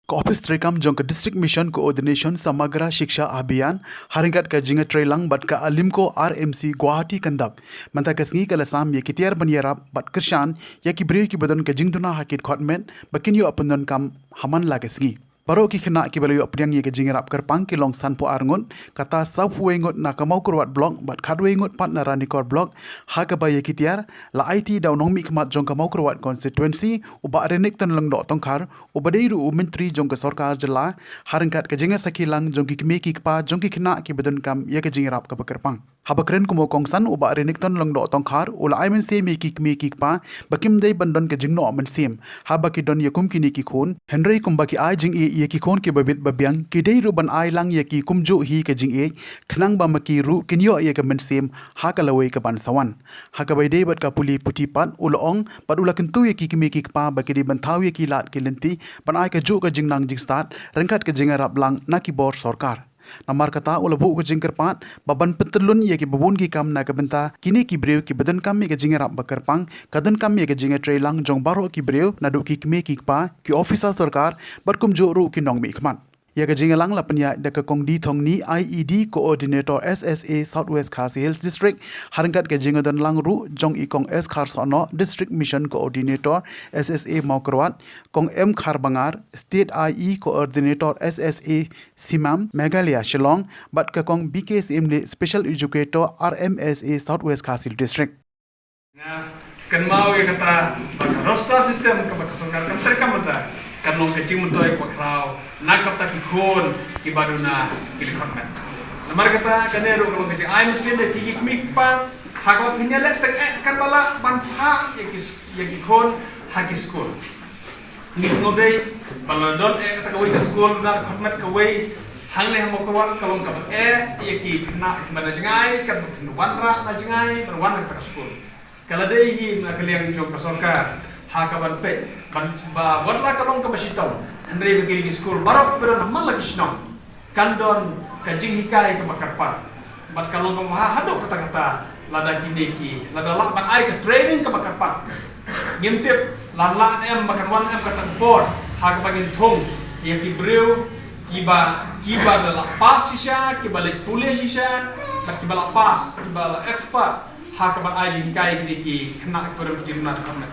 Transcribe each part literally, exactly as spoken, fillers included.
Ka Office treikam jong ka District Mission Coordination Samagra Shiksha Abhiyan, ha ryngkat ka jingïatreilang bad ka Alimco R M C Guwahati Kandap, mynta ka sngi ka la sam ïa ki tiar ban ïarap bad kyrshan ïa ki briew kiba don ka jingduna ha ki dkhot met ba kin ïoh pyndonkam ha man la ka sngi. Baroh ki khynnah kiba la ïoh pdiang ïa ka jingïarap kyrpang ki long sanphew ar ngut, kata sawphew wei ngut na ka Mawkyrwat Block bad khatwei ngut pat na Ranikor Block, ha kaba ïa ki tiar la aiti da u nongmihkhmat jong ka Mawkyrwat Constituency, u Bah Renikton Lyngdoh Tongkhar, uba dei ruh u Myntri jong ka Sorkar Jylla, ha ryngkat ka jingïasakhi lang jong ki kmie ki kpa jong ki khynnah kiba donkam ïa ka jingïarap kaba kyrpang. Haba kren kum u kongsan, u Bah Renikton Lyngdoh Tongkhar u la ai mynsiem ïa ki kmie ki kpa ba kim dei ban don ka jingnoh mynsiem haba ki don ïa kum kine ki khun, hynrei kumba ki ai jingïeit ïa ki khun kiba bit ba biang, ki dei ruh ban ai lang ïa ki kumjuh hi ka jingïeit, khnang ba ma ki ruh kin ïoh ïa ka mynsiem ha ka lawei kaban sa wan. Ha kaba ïadei bad ka pule puthi pat, u la ong bad u la kyntu ïa ki kmie ki kpa ba ki dei ban thaw ïa ki lad ki lynti ban ai kajuh ka jingnang jingstad ryngkat ka jingïarap lang na ki bor sorkar. Namar kata, u la buh ka jingkyrpad ba ban pyntyllun ïa kiba bun ki kam na ka bynta kine ki briew kiba donkam ïa ka jingïarap ba kyrpang, ka donkam ïa ka jingïatreilang jong baroh ki briew, naduh ki kmie ki kpa, ki officer sorkar bad kumjuh ruh ki nongmihkhmat. Ïa ka jingïalang la pynïaid da ka Kong D Thongni, I E D Coordinator S S A South West Khasi Hills District, ha ryngkat ka jingïadonlang ruh jong i Kong S Kharsohnoh, District Mission Coordinator S S A Mawkyrwat, Kong M Kharbangar, State I E Coordinator S S A Simam, Meghalaya Shillong, bad ka Kong B K Syiemlieh, Special Educator R M S A South West Khasi Hills District. Nga kynmaw ïa kata ba ka roster system kaba ka sorkar kam treikam mynta kan long ka jingmyntoi kaba khraw na ka bynta ki khun kiba duna ki dkhot met. Namar kata kane ruh ka long ka jingai mynsiem ïa ki kmie ki kpa ha kaba phin ïaleh tang eh katba lah ban phah ïa ki s-, ïa ki khun ha ki skul. Ngi sngewdei ba la don eh kata kawei ka skul na dkhot met kawei hangne ha Mawkyrwat ka long kaba eh ïa ki khynnah kiba na jngai katba phin wanrah na jngai ban wan na kata ka skul. Ka la dei hi na ka liang jong ka sorkar ha kaban peit ban ba wat la ka long kaba shitom, hynrei ba kine ki skul baroh kiba don ha man la ki shnong kan don ka jinghikai kaba kyrpang. Bad ka long kaba bha haduh katta katta lada kine ki, lada lah ban ai ka training kaba kyrpang. Ngim tip la lah ne em ba kan wan em kata ka por ha kaba ngin thung ïa ki briew kiba, kiba la lah pass shisha, kiba leit pule shisha, bad kiba lah pass, kiba lah expert ha kaban ai jinghikai kine ki khynnah kiba don ki jingduna dkhot met.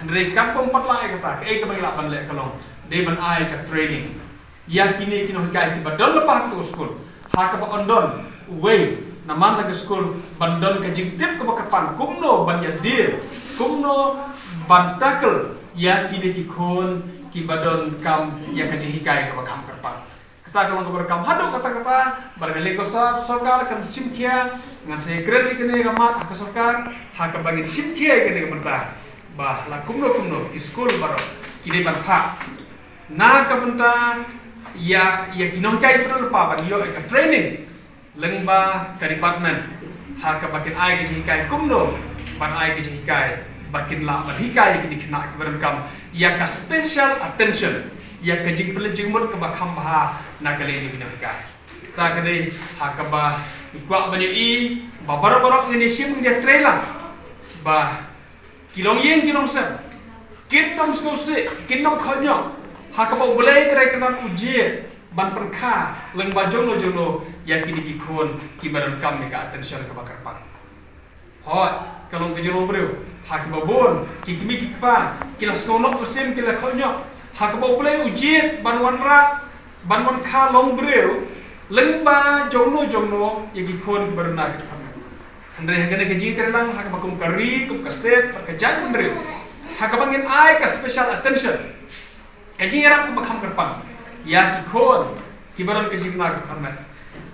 Hynrei kam pat lah ïa kata, kaei kaba ngi lah ban leh ka long dei ban ai ka training ïa kine ki nonghikai kiba don lypa ha kato ka skul ha kaba yn don uwei na man la ka skul ban don ka jingtip kaba kyrpang kumno ban ïa deal, kumno ban tackle ïa kine ki khun kiba donkam ïa ka jinghikai kaba kham kyrpang. Kata ka long kaba donkam haduh katta katta, bad nga leh ka sor-, sorkar kan shim khia, ngan sa ïakren ïa kane ka mat ha ka sorkar ha kaba ngin shim khia ïa kane ka bynta ba la kumno kumno ki skul baroh ki dei ban phah na ka bynta ïa, ïa ki nonghikai kiba don lypa ban ïoh ïa ka training lyngba ka department ha kaba kin ai ka jinghikai kumno ban ai ka jinghikai ba kin lah ban hikai ïa kine ki khynnah kiba donkam ïa ka special attention, ïa ka jingpyllait jingmut kaba kham bha na ka liang jong ki nonghikai. Kata ka dei ha kaba ngi kwah ban ïohi ba baroh baroh ngin ïashim, ngin ïatreilang ba ki longïing ki longsem kin ym sngewsih, kin ym khohñiuh ha kaba U Blei u trai kynrad u jied ban pynkha lyngba jongno jongno ïa kine ki khun kiba donkam ïa ka attention kaba kyrpang. Hooid, ka long ka jinglong briew ha kaba bun ki kmie ki kpa ki la sngewnoh mynsiem, ki la khohñiuh ha kaba U Blei u jied ban wanrah, ban wan kha long briew lyngba jongno jongno ïa ki khun kiba duna ki dkhot met. Hynrei ha kane ka jingtreilang ha kaba kum ka ri, kum ka state bad ka jaitbynriew, ha kaba ngin ai ka special attention, ka jingïarap kaba kham kyrpang ïa ki khun kiba don ka jingduna ki dkhot met.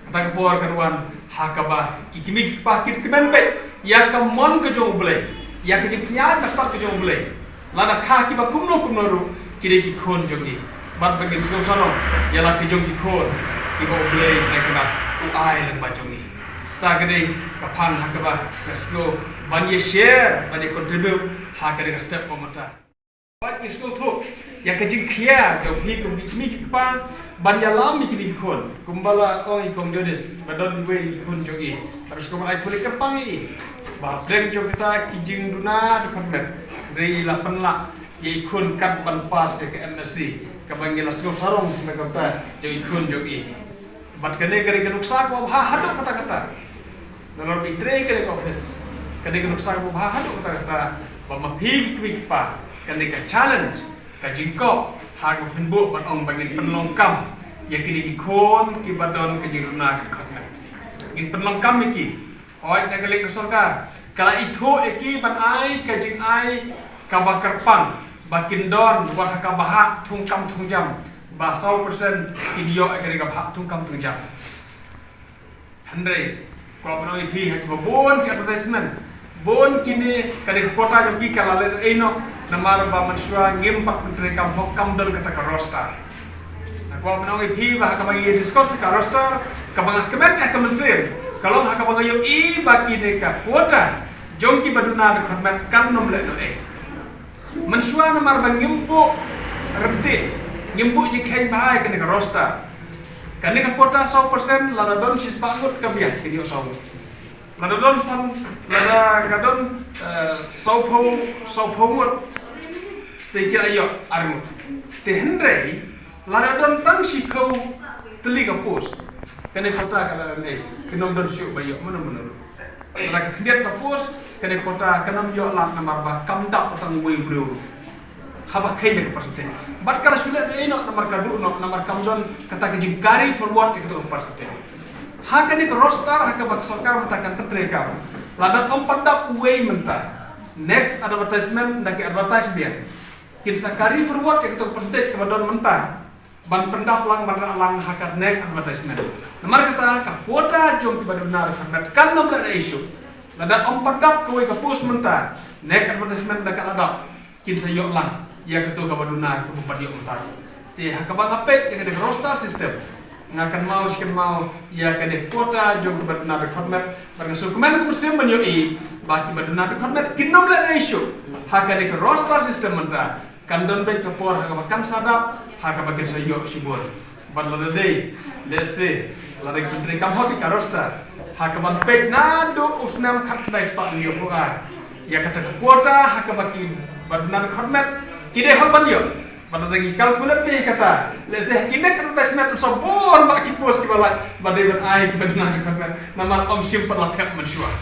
Kata ka por kan wan ha kaba ki kmie ki kpa kin kmen beit ïa ka mon ka jong U Blei, ïa ka jingpynïaid ba stad ka jong U Blei. Lada kha kiba kumno kumno ruh ki dei ki khun jong ngi. Bad ba ngin sngewsarong ïa la ki jong ki khun kiba U Blei u trai kynrad u ai lyngba jong ngi. Kata ka dei ka phang ha kaba nga sngew ban ïa share, ban ïa contribute ha kane ka step ba mynta. Wat ngi sngewthuh ïa ka jingkhia jong phi kum ki kmie ki kpa ban ïalam ïa kine ki khun. Kumba la ong i Kong Jonis, ba don uwei ki khun jong i, ba sngewbha ai pule kyrpang ïa i. Ba hapdeng jong kita ki jingduna dkhot met, hynrei i la pynlah ïa i khun kat ban pass ïa ka M S C. Kaba ngi la sngewsarong na ka bynta jong i khun jong i. Bad kane ka dei ka nuksa kaba bha haduh katta katta. Nalor ba i trei kane ka office, ka dei ka nuksa kaba bha haduh katta katta. Ba ma phi ki kmie ki kpa, kane ka challenge, ka jingkop ha kaba phin buh ban ong ba ngin pynlong kam ïa kine ki khun kiba don ka jingduna ka dkhot met. Ngin pynlong kam ïa ki. Hooid, na ka liang ka sorkar ka la ithuh ïa ki ban ai ka jingai kaba kyrpang ba kin don wat ha kaba hap thung kam thung jam, ba saw percent kin ïoh ïa ka dei kaba hap thung kam thung jam. Hynrei kwah ban ong ïa phi, ha kiba bun ki advertisement, bun kine, ka dei ka quota jong ki ka la leh ei noh, namar ba mynshuwa ngim pat pyntrei kam hok, kam don kata ka roster. Nga kwah ban ong ïa phi ba ha kaba ngi discuss ka roster, kaba nga kmen ïa ka mynsiem ka long ha kaba nga ïohi ba kine ka quota jong kiba duna dkhot met kan ym leh noh ei. Mynshuwa namar ba ngim buh ryntih, ngim buh jingkheiñ bha ïa kane ka roster. Kane ka quota saw percent, lada don shispah ngut ka biang kin ïoh saw ngut. Lada don san, lada ka don, eh, sawphew, sawphew ngut, te ki la ïoh ar ngut. Te hynrei lada don tang shiphew tylli ka post, kane ka quota ka la leh ei, kin ym don shuh ba ïoh mano mano ruh. Lada ka khyndiat ka post, kane ka quota kan ym ïoh lad namar ba kam dap tang uwei u briew ruh. Haba kheiñ da ka percentage. Bad ka la shu leh ei noh namar ka duh noh, namar kam don kata ka jing carry forward ïa kato ka percentage. Ha kane ka roster ha kaba ka sorkar mynta kan pyntrei kam, lada ym pat dap uwei mynta, next advertisement da ki advertise biang, kin sa carry forward ïa kato ka percentage kaba don mynta ban pyndap lang, ban rah lang ha ka next advertisement. Namar kata ka quota jong kiba duna dkhot met kan ym leh ei shuh. Lada ym pat dap kawei ka post mynta, next advertisement da ka la dap, kin sa ïoh lang ïa kato kaba duna kaba pat ïoh mynta. Te ha kaba nga peit ïa kane ka roster system, nga kynmaw shi kynmaw ïa kane ka quota jong kiba duna dkhot met, bad nga sngewkmen ka mynsiem ban ïohi ba kiba duna dkhot met kin ym leh ei shuh ha kane ka roster system mynta. Kan don beit ka por ha kaba kan sa dap, ha kaba kin sa ïoh shibun. Bad lada dei, let's say, lada ki pyntrei kam hok ïa ka roster, ha kaban peit naduh u snem khatkhyndai spah hynñiewphew ar, ïa kata ka quota ha kaba kiba duna dkhot met ki dei hok ban ïoh. Bad lada ngi calculate te ïa kata, let's say, ha ki next advertisement yn sa bun bha ki post kiba lait ba dei ban ai kiba duna dkhot met, namar ym shym pat la thep mynshuwa.